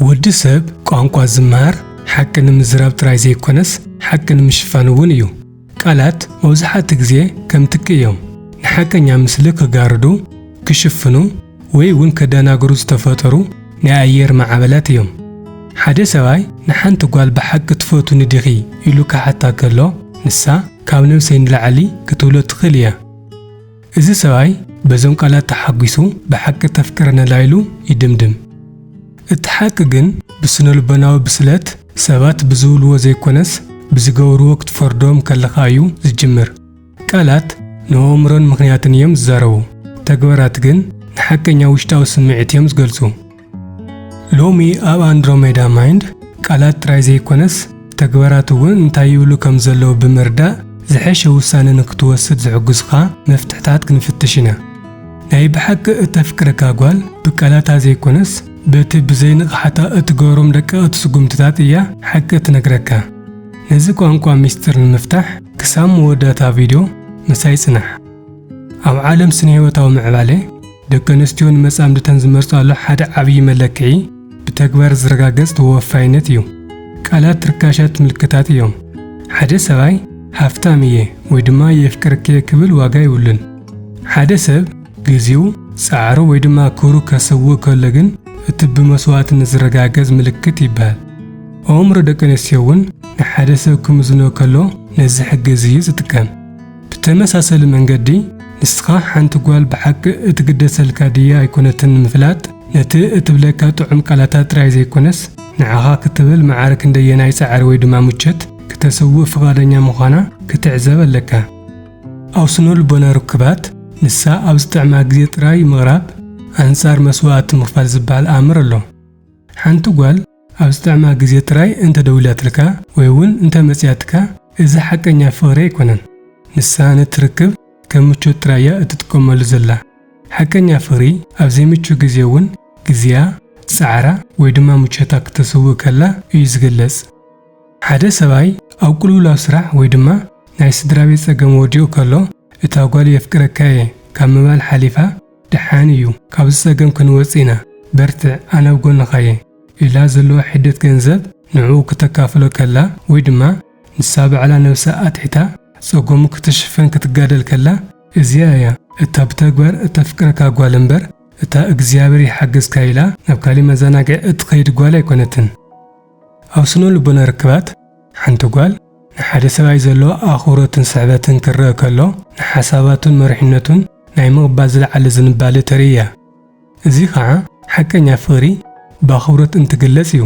ወዲ ሰብ ቋንቋ ዝመሃር ሓቂ ንምዝራብ ጥራይ ዘይኮነስ ሓቂ ንምሽፋን እውን እዩ። ቃላት መብዛሕትኡ ግዜ ከም ትኪ እዮም። ንሓቀኛ ምስሊ ክጋርዱ፣ ክሽፍኑ ወይ እውን ከደናግሩ ዝተፈጠሩ ናይ ኣየር ማዕበላት እዮም። ሓደ ሰብኣይ ንሓንቲ ጓል ብሓቂ ትፈትውኒ ዲኺ ኢሉ ክሓታ ከሎ ንሳ ካብ ነብሰይ ንላዕሊ ክትብሎ ትኽእል እያ። እዚ ሰብኣይ በዞም ቃላት ተሓጒሱ ብሓቂ ተፍቅረኒ ኣላ ኢሉ ይድምድም። እቲ ሓቂ ግን ብስነልቦናዊ ብስለት ሰባት ብዝብልዎ ዘይኮነስ ብዝገብርዎ ክትፈርዶም ከለኻ እዩ ዝጅምር። ቃላት ንኣእምሮን ምኽንያትን እዮም ዝዛረቡ። ተግባራት ግን ንሓቀኛ ውሽጣዊ ስምዒት እዮም ዝገልጹ። ሎሚ ኣብ ኣንድሮሜዳ ማይንድ ቃላት ጥራይ ዘይኮነስ ተግባራት እውን እንታይ ይብሉ ከም ዘለዉ ብምርዳእ ዝሐሸ ውሳነ ንክትወስድ ዝሕግዙኻ መፍትሕታት ክንፍትሽ ኢና። ናይ ብሓቂ እተፍቅረካ ጓል ብቃላታ ዘይኮነስ በቲ ብዘይ ንቕሓታ እትገብሮም ደቀቕቲ ስጉምትታት እያ ሓቂ እትነግረካ። ነዚ ቋንቋ ሚስጥር ንምፍታሕ ክሳብ መወዳእታ ቪድዮ ምሳይ ጽናሕ። ኣብ ዓለም ስነ ህይወታዊ ምዕባለ ደቂ ኣንስትዮ ንመጻምድተን ዝመርጻሉ ሓደ ዓብዪ መለክዒ ብተግባር ዝረጋገጽ ተወፋይነት እዩ። ቃላት ርካሻት ምልክታት እዮም። ሓደ ሰብኣይ ሃፍታም እየ ወይ ድማ የፍቅርኪ እየ ክብል ዋጋ የብሉን። ሓደ ሰብ ግዜኡ፣ ጻዕሩ ወይ ድማ ክብሩ ከሰውእ ከሎ ግን እቲ ብመስዋእትነት ዝረጋገጽ ምልክት ይበሃል። ኣእምሮ ደቂ ኣንስትዮ እውን ንሓደ ሰብ ክምዝኖ ከሎ ነዚ ሕጊ እዚ እዩ ዝጥቀም። ብተመሳሰሊ መንገዲ ንስኻ ሓንቲ ጓል ብሓቂ እትግደሰልካ ድያ ኣይኮነትን ንምፍላጥ ነቲ እትብለካ ጥዑም ቃላታ ጥራይ ዘይኮነስ ንዓኻ ክትብል ማዕረ ክንደየናይ ጻዕሪ ወይ ድማ ምቾት ክተሰውእ ፍቓደኛ ምዃና ክትዕዘብ ኣለካ። ኣብ ስነ ልቦና ርክባት ንሳ ኣብ ዝጥዕማ ግዜ ጥራይ ምቕራብ ኣንጻር መስዋእቲ ምኽፋል ዝበሃል ኣምር ኣሎ። ሓንቲ ጓል ኣብ ዝጥዕማ ግዜ ጥራይ እንተ ደዊላትልካ ወይ እውን እንተ መጽያትካ እዚ ሓቀኛ ፍቕሪ ኣይኮነን። ንሳ ነቲ ርክብ ከም ምቾት ጥራይ እያ እትጥቀመሉ ዘላ። ሓቀኛ ፍቕሪ ኣብ ዘይምቹ ግዜ እውን ግዜኣ፣ ጻዕራ ወይ ድማ ምቾታ ክተሰውእ ከላ እዩ ዝግለጽ። ሓደ ሰብኣይ ኣብ ቅልውላው ስራሕ ወይ ድማ ናይ ስድራ ቤት ጸገም ወዲቑ ከሎ እታ ጓል የፍቅረካ እየ ካብ ምባል ሓሊፋ ደሓን እዩ ካብዚ ጸገም ክንወጽእ ኢና በርትዕ ኣነ ኣብ ጎንኻ እየ ኢላ ዘለዋ ሒደት ገንዘብ ንዕኡ ክተካፍሎ ከላ ወይ ድማ ንሳ ባዕላ ነብሳ ኣትሒታ ጸገሙ ክትሽፍን ክትጋደል ከላ እዚኣ እያ እታ ብተግባር እተፍቅረካ ጓል እምበር እታ እግዚኣብሔር ይሓግዝካ ኢላ ናብ ካሊእ መዘናግዒ እትኸይድ ጓል ኣይኮነትን። ኣብ ስነ ልቦና ርክባት ሓንቲ ጓል ንሓደ ሰብኣይ ዘሎ ኣኽብሮትን ስሕበትን ክረአ ከሎ ንሓሳባቱን መሪሕነቱን ናይ ምቕባል ዝለዓለ ዝንባሌ ተርኢ እያ። እዚ ኸዓ ሓቀኛ ፍቕሪ ብኣኽብሮት እንትግለጽ እዩ።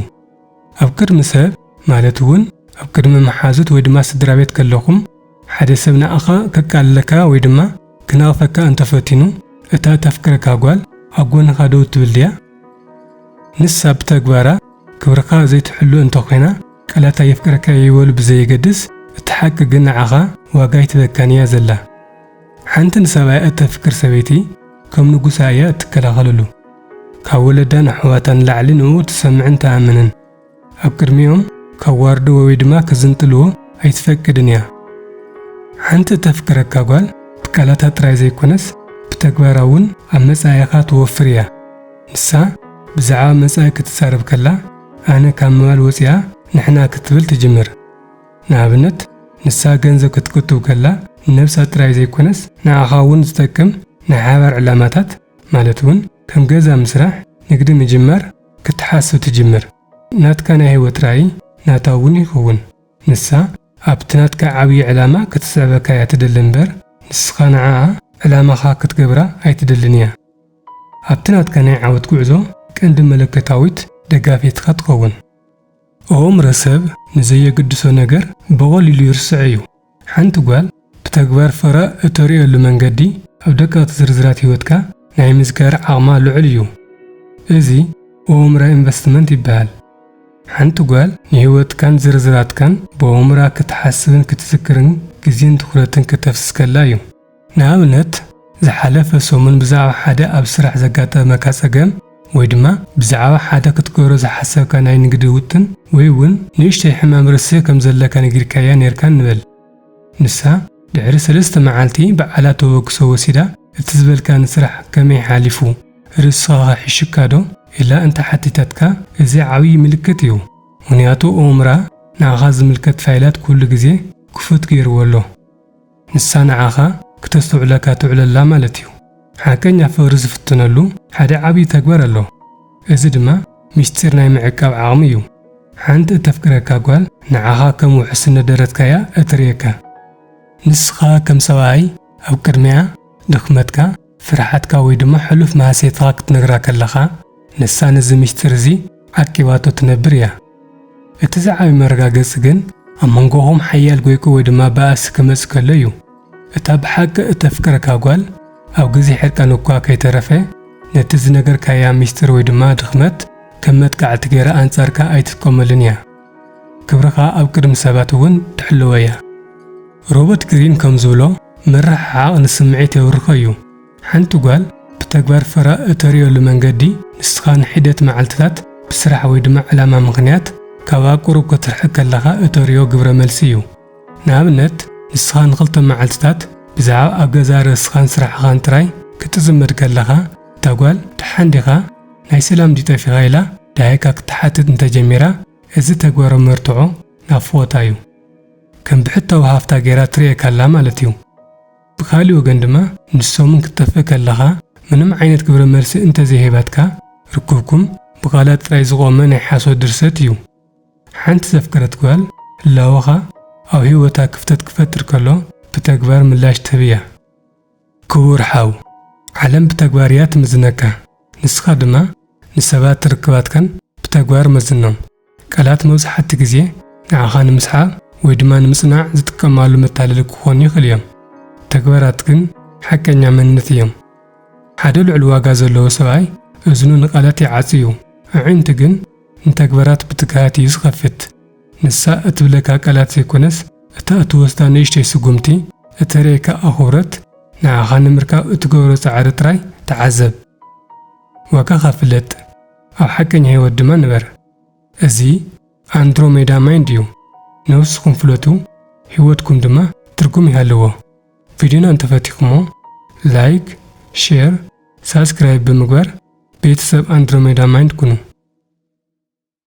ኣብ ቅድሚ ሰብ ማለት እውን ኣብ ቅድሚ መሓዙት ወይ ድማ ስድራ ቤት ከለኹም ሓደ ሰብ ንኣኻ ከቃልለካ ወይ ድማ ክነቕፈካ እንተፈቲኑ እታ እተፍቅረካ ጓል ኣብ ጎንኻ ደው ትብል ድያ? ንሳ ብተግባራ ክብርኻ ዘይትሕሉ እንተኾይና ቃላታ የፍቅረካ ይበሉ ብዘየገድስ እቲ ሓቂ ግን ንዓኻ ዋጋ ኣይትበካን እያ ዘላ። ሓንቲ ንሰብኣያ እተፍቅር ሰበይቲ ከም ንጉሳ እያ እትከላኸለሉ። ካብ ወለዳን ኣሕዋታን ንላዕሊ ንኡ ትሰምዕን ትኣምንን። ኣብ ቅድሚኦም ከዋርድዎ ወይ ድማ ክዝንጥልዎ ኣይትፈቅድን እያ። ሓንቲ እተፍቅረካ ጓል ብቃላታ ጥራይ ዘይኮነስ ብተግባራ እውን ኣብ መጻኢኻ ትወፍር እያ። ንሳ ብዛዕባ መጻኢ ክትዛረብ ከላ ኣነ ካብ ምባል ወጺኣ ንሕና ክትብል ትጅምር። ንኣብነት ንሳ ገንዘብ ክትቁጥብ ከላ ንነብሳ ጥራይ ዘይኮነስ ንዓኻ እውን ዝጠቅም ናይ ሓባር ዕላማታት ማለት እውን ከም ገዛ ምስራሕ፣ ንግዲ ምጅማር ክትሓስብ ትጅምር። ናትካ ናይ ህይወት ራእይ ናታ እውን ይኸውን። ንሳ ኣብቲ ናትካ ዓብዪ ዕላማ ክትስዕበካ እያ ትደሊ እምበር ንስኻ ንዓኣ ዕላማኻ ክትገብራ ኣይትደልን እያ። ኣብቲ ናትካ ናይ ዓወት ጉዕዞ ቀንዲ መለከታዊት ደጋፊትካ ትኸውን። ኣእምሮ ሰብ ንዘየገድሶ ነገር ብቐሊሉ ይርስዖ እዩ። ሓንቲ ጓል ብተግባር ፍቕራ እተርእየሉ መንገዲ ኣብ ደቀቕቲ ዝርዝራት ህይወትካ ናይ ምዝካር ዓቕማ ልዑል እዩ። እዚ ኣእምራዊ ኢንቨስትመንት ይበሃል። ሓንቲ ጓል ንህይወትካን ዝርዝራትካን ብኣእምራ ክትሓስብን ክትዝክርን ግዜን ትኹረትን ክተፍስስ ከላ እዩ። ንኣብነት ዝሓለፈ ሰሙን ብዛዕባ ሓደ ኣብ ስራሕ ዘጋጠመካ ጸገም ወይ ድማ ብዛዕባ ሓደ ክትገብሮ ዝሓሰብካ ናይ ንግዲ ውጥን ወይ እውን ንእሽተይ ሕማም ርእሲ ከም ዘለካ ነጊርካያ ኔርካ ንበል። ንሳ ድሕሪ ሰለስተ መዓልቲ ባዕላ ተበግሶ ወሲዳ እቲ ዝበልካ ንስራሕ ከመይ ሓሊፉ ርእስኻ ሒሹካ ዶ ኢላ እንተ ሓቲታትካ፣ እዚ ዓብዪ ምልክት እዩ። ምኽንያቱ ኦምራ ንዓኻ ዝምልከት ፋይላት ኩሉ ግዜ ክፉት ገይርዎ ኣሎ። ንሳ ንዓኻ ክተስተውዕለካ ትውዕለላ ማለት እዩ። ሓቀኛ ፍቕሪ ዝፍትነሉ ሓደ ዓብዪ ተግባር ኣሎ። እዚ ድማ ምስጢር ናይ ምዕቃብ ዓቕሚ እዩ። ሓንቲ እተፍቅረካ ጓል ንዓኻ ከም ውሕስነት ደረትካ እያ እትርእየካ። ንስኻ ከም ሰብኣይ ኣብ ቅድሚያ ድኽመትካ፣ ፍርሓትካ ወይ ድማ ሕሉፍ ማህሰይትኻ ክትነግራ ከለኻ፣ ንሳ ነዚ ምስጢር እዚ ዓቂባቶ ትነብር እያ። እቲ ዝዓቢ መረጋገጺ ግን ኣብ መንጎኹም ሓያል ጎይቂ ወይ ድማ ባእሲ ክመጽእ ከሎ እዩ። እታ ብሓቂ እተፍቅረካ ጓል ኣብ ግዜ ሕርቃን እኳ ከይተረፈ ነቲ ዝነገርካያ ምስጢር ወይ ድማ ድኽመት ከም መጥቃዕቲ ገይራ ኣንጻርካ ኣይትጥቀመሉን እያ። ክብርኻ ኣብ ቅድሚ ሰባት እውን ትሕልዎ እያ። ሮበርት ግሪን ከም ዝብሎ፣ ምርሕሓቕ ንስምዒት የብርኾ እዩ። ሓንቲ ጓል ብተግባር ፍረ እተርእየሉ መንገዲ፣ ንስኻ ንሒደት መዓልትታት ብስራሕ ወይ ድማ ዕላማ ምኽንያት ካብኣ ቁሩብ ክትርሕቅ ከለኻ እተርእዮ ግብረ መልሲ እዩ። ንኣብነት፣ ንስኻ ንኽልተ መዓልትታት ብዛዕባ ኣብ ገዛእ ርእስኻን ስራሕኻን ጥራይ ክትጽመድ ከለኻ፣ እታ ጓል፣ "ደሓን ዲኻ? ናይ ሰላም ድዩ ጠፊኻ?" ኢላ ደሃይካ ክትሓትት እንተጀሚራ፣ እዚ ተግባራዊ መርትዖ ናፍቖታ እዩ። ከም ብሕታዊ ሃፍታ ገይራ ትርእየካ ኣላ ማለት እዩ። ብኻልእ ወገን ድማ፣ ንሶምን ክትጠፍእ ከለኻ ምንም ዓይነት ግብረ መልሲ እንተዘይሂባትካ፣ ርክብኩም ብቓላት ጥራይ ዝቖመ ናይ ሓሶት ድርሰት እዩ። ሓንቲ ዘፍቀረት ጓል ህላወኻ ኣብ ህይወታ ክፍተት ክፈጥር ከሎ ብተግባር ምላሽ ትህብ እያ። ክቡር ሓው፣ ዓለም ብተግባር እያ ትምዝነካ። ንስኻ ድማ ንሰባት ርክባትካን ብተግባር መዝኖም። ቃላት መብዛሕቲ ግዜ ንዓኻ ንምስሓብ ወይ ድማ ንምጽናዕ ዝጥቀማሉ መታለሊ ክኾኑ ይኽእሉ እዮም። ተግባራት ግን ሓቀኛ መንነት እዮም። ሓደ ልዑል ዋጋ ዘለዎ ሰብኣይ እዝኑ ንቓላት ይዓጽ እዩ፣ ኣዒንቲ ግን ንተግባራት ብትግሃት እዩ ዝኸፍት። ንሳ እትብለካ ቃላት ዘይኮነስ፣ እታ እትወስዳ ንእሽተይ ስጉምቲ፣ እተርእየካ ኣኽብሮት፣ ንዓኻ ንምርካብ እትገብሮ ጻዕሪ ጥራይ ተዓዘብ። ዋጋኻ ፍለጥ፣ ኣብ ሓቀኛ ህይወት ድማ ንበር። እዚ ኣንድሮሜዳ ማይንድ እዩ። ነብስኹም ፍለጡ፣ ህይወትኩም ድማ ትርጉም ይሃልዎ። ቪድዮና እንተፈቲኹሞ፣ ላይክ፣ ሼር፣ ሳብስክራይብ ብምግባር ቤተሰብ ኣንድሮሜዳ ማይንድ ኩኑ።